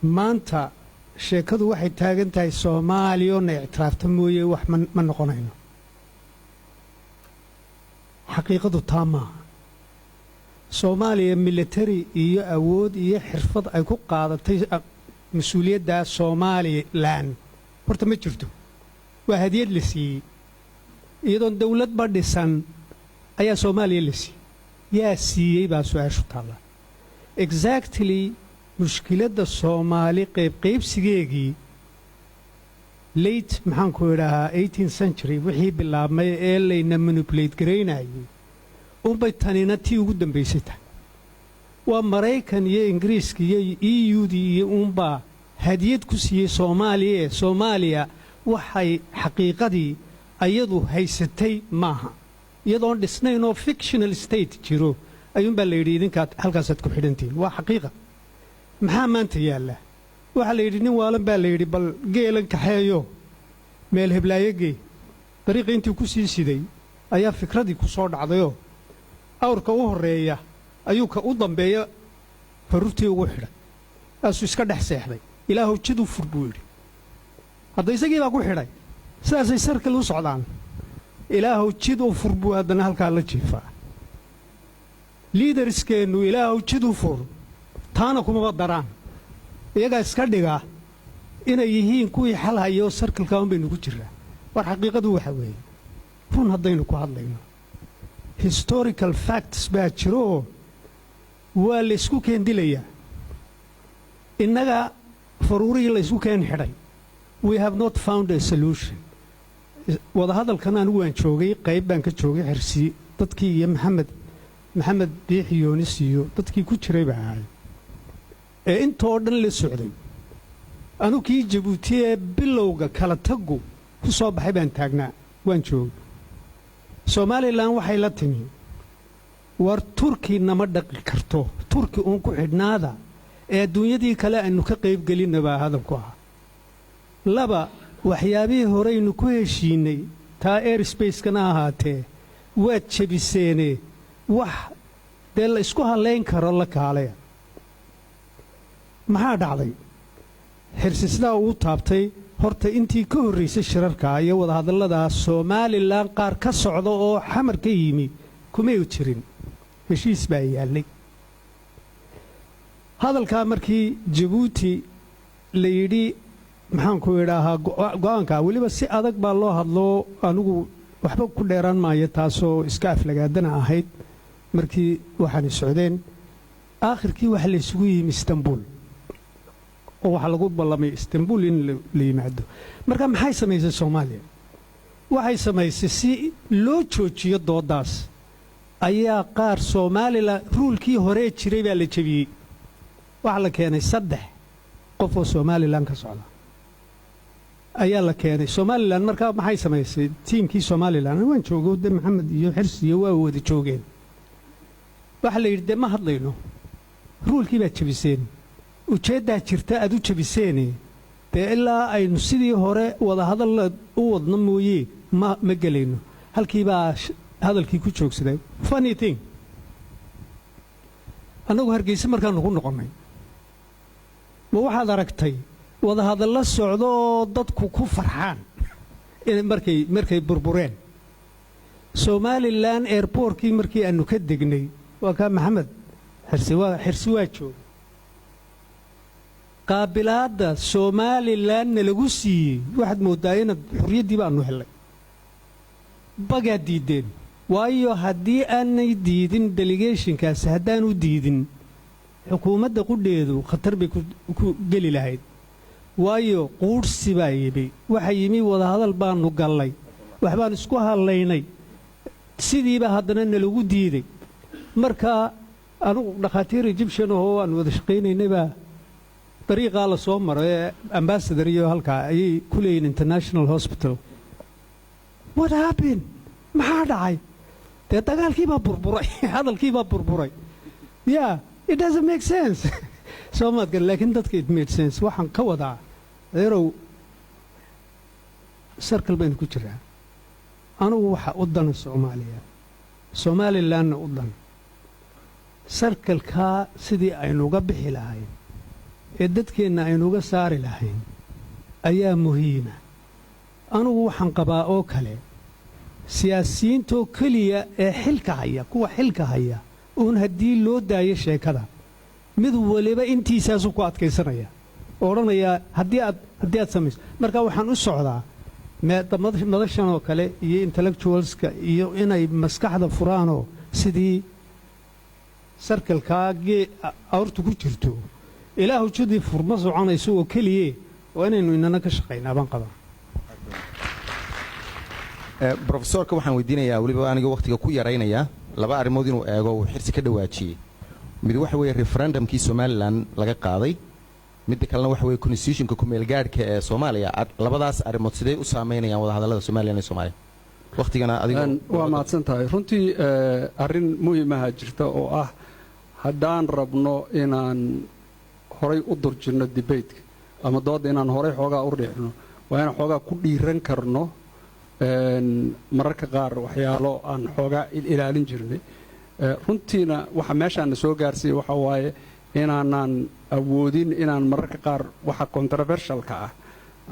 Maanta sheekadu waxay taagan tahay Soomaaliya oo na ictiraafta mooye wax ma noqonayno. Xaqiiqadu taa maaha. Soomaaliya military iyo awood iyo xirfad ay ku qaadatay mas-uuliyaddaa Somaliland horta ma jirto. Waa hadiyad la siiyey. Iyadoon dawladba dhisan ayaa Soomaaliya la siiyey. Yaa siiyey baa su-aashu taalla. Exactly, mushkiladda Soomaali qaybqaybsigeegii late, maxaanku idhahaa, 18 century wixii bilaabmay ee layna manipulate garaynayay unbay tanina tii ugu dambaysay tahay. Waa Maraykan iyo Ingiriiska iyo EU-dii iyo uunbaa hadiyad ku siiyey Soomaaliya. Ee Soomaaliya waxay xaqiiqadii ayadu haysatay maaha. Iyadoon dhisnayn oo fictional state jiro ayuunbaa la yidhi, idinkaad halkaasaad ku xidhantihiin. Waa xaqiiqa. Maxaa maanta yaalla? Waxaa la yidhi, nin waalan baa la yidhi, bal geelan kaxeeyo, meel heblaayo gee. Dariiqii intii ku sii siday ayaa fikradii ku soo dhacdayoo awrka u horreeya ayuu ka u dambeeya farurtii ugu xidhay, kaasuu iska dhex seexday. Ilaahow jid u fur, buu yidhi. Hadda isagii baa ku xidhay. Sidaasay circle u socdaan. Ilaahow jid u fur buu haddana halkaa la jiifaa. Leaders-keennu ilaahow jid u fur taana kumaba daraan. Iyagaa iska dhiga inay yihiin kuwii xal hayo. Circle-kaa un baynu ku jiraa. War xaqiiqadu waxa weeye, run haddaynu ku hadlayno, historical facts baa jirooo waa laysku keendilayaa. Innaga faruurihii laysku keen xidhay. We have not found a solution. Wadahadalkan anigu waan joogay, qayb baan ka joogay. Xirsi dadkii iyo Maxamed Biixi Yoonis iyo dadkii ku jiray baa ahay ee intoo dhan la socday. Anu kii Jabuuti ee bilowga kala taggu ku soo baxay baan taagnaa, waan joogay. Somaliland waxay la timi, war Turki nama dhaqi karto, Turki uun ku xidhnaada ee adduunyadii kale aynu ka qaybgelinna baa hadalku ahaa. Laba, waxyaabihii horeynu ku heshiinnay, taa airspace-kana ahaatee, waad jebiseene, wax dee la isku hallayn karo la kaalaya. Maxaa dhacday? Xirsi sidaa uu taabtay, horta intii ka horraysay shirarka iyo wadahadalladaa Somaliland qaar ka socda oo Xamar ka yimi kumay jirin. Heshiis baa yaallay. Hadalkaa markii Jabuuti la yidhi, maxaanku idhaahaa, go'aanka weliba si adag baa loo hadlo. Anigu waxba ku dheeraan maayo, taasoo iska aflagaadana ahayd. Markii waxaanay socdeen, aakhirkii waxa la isugu yimi Istanbul oo waxaa lagu ballamay Istanbul in la yimaado. Marka maxay samaysay Soomaaliya? Waxay samaysay, si loo joojiyo dooddaas ayaa qaar Somaliland rule-kii horee jiray baa la jebiyey. Waxaa la keenay 3 qof oo Somaliland ka socda ayaa la keenay Somaliland. Markaa maxay samaysay team-kii Somaliland? Waan joogo de, Maxamed iyo Xirsi iyo waa wada joogeen. Waxaa la yidhi, dee ma hadlayno, rule-kii baad jebiseen, ujeeddaa jirta aad u jebiseene, dee ilaa aynu sidii hore wadahadalla u wadno mooye ma gelayno. Halkii baa hadalkii ku joogsaday. Funny thing, annagu Hargeyse markaannu ku noqonnay, ma waxaad aragtay wadahadallo socdo oo dadku ku farxaan markay burbureen Somaliland? Airport-kii markii aannu ka degnay, waa kaa Maxamed Xirsi, waa Xirsi, waa jooga. Qaabilaadda Somalilandna lagu siiyey, waxaad mooddaa inaad xorriyaddii baannu hellay. Bagaad diiddeen, waayo haddii aanay diidin delegation-kaasi, haddaanu diidin, xukuumadda qudheedu khatar bay ku geli lahayd, waayo quudhsi baa yimi. Waxa yimi wadahadal baannu gallay, waxbaan isku hallaynay, sidiiba haddana nalagu diiday. Marka anugu dhakhaatiir Egyptian ahoo aan wada shaqaynaynay dariiqaa la soo maro ee Ambassador iyo halkaa ayay ku leeyihin international hospital. What happened? Maxaa dhacay? Dee dagaalkii baa burburay, hadalkii baa burburay. Yeah, it doesn't make sense, soo maadgan? Laakiin dadka it made sense. Waxaan ka wadaa, adeerow, circle baynu ku jiraa. Anugu waxa u dana Soomaaliya, Somalilandna u dan, circle-kaa sidii aynu uga bixi lahayn. Ee dadkeenna aynu uga saari lahayn ayaa muhiima. Anugu waxaan qabaa oo kale, siyaasiyiintoo keliya ee xilka haya, kuwa xilka haya uun haddii loo daayo sheekada, mid waliba intiisaasuu ku adkaysanaya oo odhanayaa haddii aad samayso. Marka waxaan u socdaa madashan oo kale iyo intellectualska iyo inay maskaxda furaanoo sidii circlekaa gee awrtu ku jirto, Ilaahu jidii furma soconayso oo keliye, waa inaynu inana ka shaqaynaa baan qabaa. Profesorka waxaan weydiinayaa, weliba aniga wakhtiga ku yaraynayaa, laba arrimood inuu eego uu Xirsi ka dhawaajiyey. Mid waxa weeye referendumkii Somaliland laga qaaday, midda kalena waxa weeye constitutionka kumeelgaadhka ee Soomaaliya. Labadaas arrimood sidee u saameynayaan wadahadallada Somaliland iyo Soomaaliya wakhtigana adigoo? Waa mahadsan tahay. Runtii arrin muhiimaha jirta oo ah, haddaan rabno inaan horay u durjinno debateka ama doodda, inaan horay xoogaa u riixno, waa inaan xoogaa ku dhiiran karno mararka qaar waxyaalo aan xoogaa ilaalin jirnay. Runtiina waxa meeshaan na soo gaarsiiya waxa waaye inaanaan awoodin inaan mararka qaar waxa controversialka ah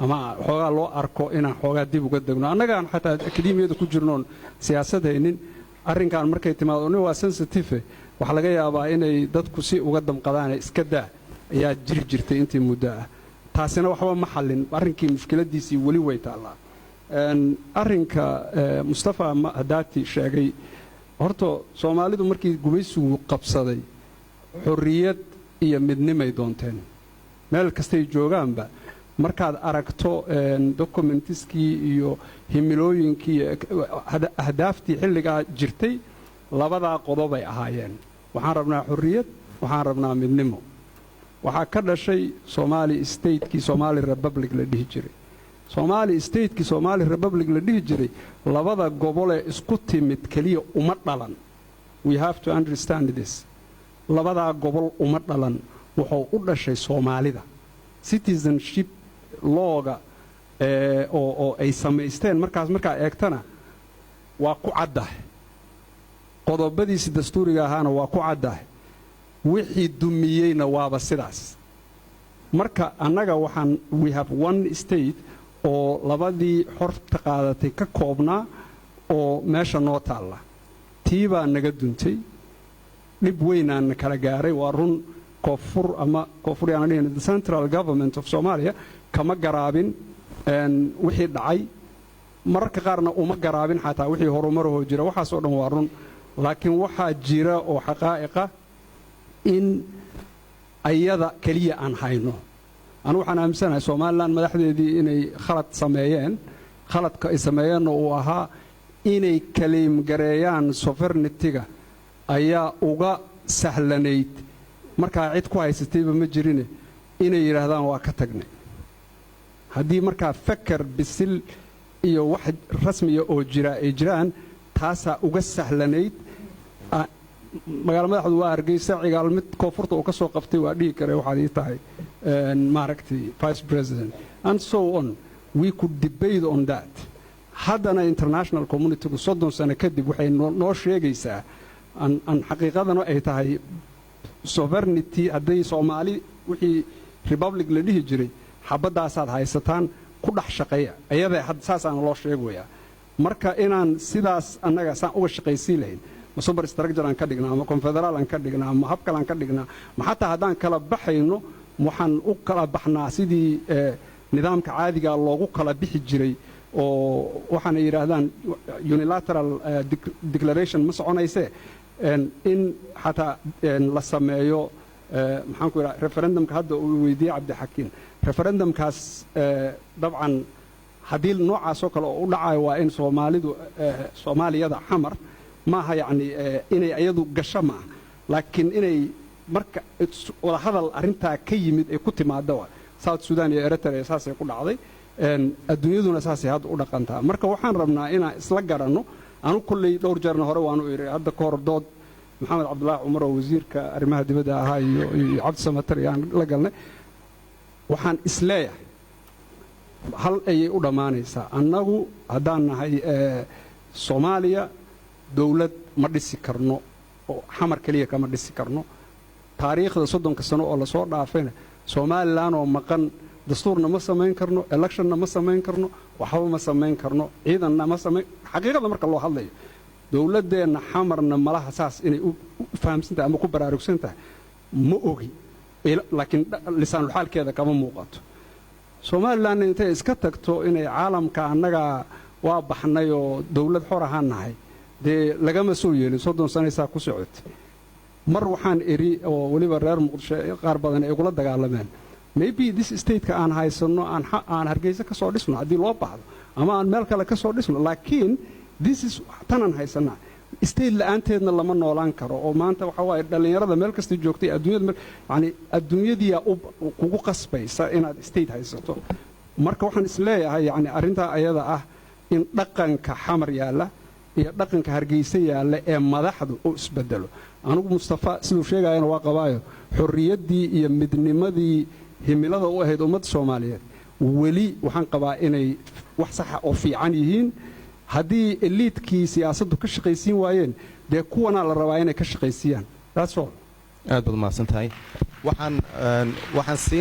ama xoogaa loo arko inaan xoogaa dib uga degno. Annagaan xataa akademiyada ku jirnoon siyaasad haynin, arrinkan markay timaado nin waa sensitive, waxaa laga yaabaa inay dadku si uga damqadaane iska daa ayaa jiri jirtay intii muddo ah. Taasina waxba ma xallin arrinkii, mushkiladiisii weli way taallaa. Arrinka Mustafa Hadaati sheegay, horta Soomaalidu markii gumaysigu qabsaday xorriyad iyo midnimay doonteen meel kastay joogaanba. Markaad aragto documentiskii iyo himilooyinkii iyo ahdaaftii xilligaa jirtay, labadaa qodobay ahaayeen: waxaan rabnaa xorriyad, waxaan rabnaa midnimo. Waxaa ka dhashay Somali statekii Somali Republic la dhihi jiray. Somali statekii Somali Republic la dhihi jiray, labada gobolee isku timid keliya uma dhalan. We have to understand this. Labadaa gobol uma dhalan, wuxuu u dhashay Soomaalida. Citizenship looga oo ay samaysteen markaas markaa eegtana waa ku caddahay, qodobadiisi dastuuriga ahaana waa ku caddahay, wixii dumiyeyna waaba sidaas. Marka annaga waxaan we have one state oo labadii xorta qaadatay ka koobnaa oo meesha noo taalla. Tii baa naga duntay, dhib weynaana kala gaaray. Waa run, koonfur ama koonfur yaana dhihin, the central government of Somalia kama garaabin wixii dhacay, mararka qaarna uma garaabin xataa wixii horumarahoo jira. Waxaasoo dhan waa run, laakiin waxaa jira oo xaqaa'iqa in ayada keliya aan hayno. Anu waxaan aaminsanahay Somaliland madaxdeedii inay khalad sameeyeen. Khaladka ay sameeyeenna uu ahaa inay claim gareeyaan sovereigntyga ayaa uga sahlanayd. Markaa cid ku haysatayba ma jirine, inay yidhaahdaan waa ka tagnay. Haddii markaa fakar bisil iyo wax rasmiya oo jira ay jiraan, taasaa uga sahlanayd. Magaalo madaxdu waa Hargeysa. Cigaal mid koonfurta uu ka soo qabtay waa dhihi kare waxaad ii tahay, maaragtay, vice president and so on. We could debate on that. Haddana international communitygu 30 sano kadib waxay noo sheegaysaa an xaqiiqadana ay tahay sovereignty. Hadday Soomaali wixii republic la dhihi jiray xabaddaasaad haysataan ku dhex shaqeeya, ayada saasaana loo sheegayaa. Marka inaan sidaas annaga saan uga shaqaysiin lahayn, ma super structure aan ka dhignaa, ama confederal aan ka dhignaa, ama hab kale aan ka dhignaa, ma xataa haddaan kala baxayno waxaan u kala baxnaa sidii nidaamka caadiga loogu kala bixi jiray, oo waxaana yidhaahdaan unilateral declaration ma soconaysee, in xataa la sameeyo, maxaan ku idhaha, referendumka hadda uu weydiiyey Cabdixakiin. Referendumkaas dabcan haddii noocaasoo kale oo u dhacayo, waa in Soomaalidu, Soomaaliyada Xamar maaha, yacni inay ayadu gasho maaha, laakiin inay marka wadahadal arrintaa ka yimid ay ku timaaddo. Wa South Sudan iyo Eritrea saasay ku dhacday, adduunyaduna saasay hadda u dhaqantaa. Marka waxaan rabnaa inaan isla garanno. Anu kolley dhowr jeerna hore waanu idhi, hadda ka hor dood Maxamed Cabdulaahi Cumar oo wasiirka arrimaha dibadda ahaa iyo Cabdi Samatar aan la galnay, waxaan isleeyahay hal ayay u dhammaanaysaa. Annagu haddaan nahay Soomaaliya, dowlad ma dhisi karno oo Xamar keliya kama dhisi karno. Taariikhda 30-ka sano oo lasoo dhaafayna Somalilan oo maqan dastuurna ma samayn karno, electionna ma samayn karno, waxba ma samayn karno, ciidanna ma samayn. Xaqiiqada marka loo hadlayo, dowladdeenna Xamarna malaha saas inay u fahamsan tahay ama ku baraarugsan tahay ma ogi, laakiin lisaanulxaalkeeda kama muuqato. Somalilanna intay iska tagto inay caalamka annaga waa baxnay oo dowlad xor ahaan nahay, dee lagama soo yeelin. 30 sanaysaa ku socotay. Mar waxaan idhi, oo weliba reer Muqdisho qaar badan ay igula dagaalameen, maybe this stateka aan haysanno aan Hargeysa ka soo dhisno haddii loo baahdo, ama aan meel kale ka soo dhisno, laakiin this is tanaan haysanaa. State la'aanteedna lama noolaan karo, oo maanta waxa waaye dhallinyarada meel kasta joogtay adduunyada, yani adduunyadiyaa kugu qasbaysa inaad state haysato. Marka waxaan isleeyahay, yani arrintaa ayada ah in dhaqanka Xamar yaalla iyo dhaqanka Hargeysa yaalla ee madaxdu uu isbedelo. Anigu Mustafa siduu sheegayana waa qabaayo, xorriyaddii iyo midnimadii himilada u ahayd ummadda Soomaaliyeed weli waxaan qabaa inay wax saxa oo fiican yihiin. Haddii eliitkii siyaasaddu ka shaqaysiin waayeen, dee kuwanaa la rabaa inay ka shaqaysiiyaan. That's all. Aad baad umahadsan tahay. Waxaan siin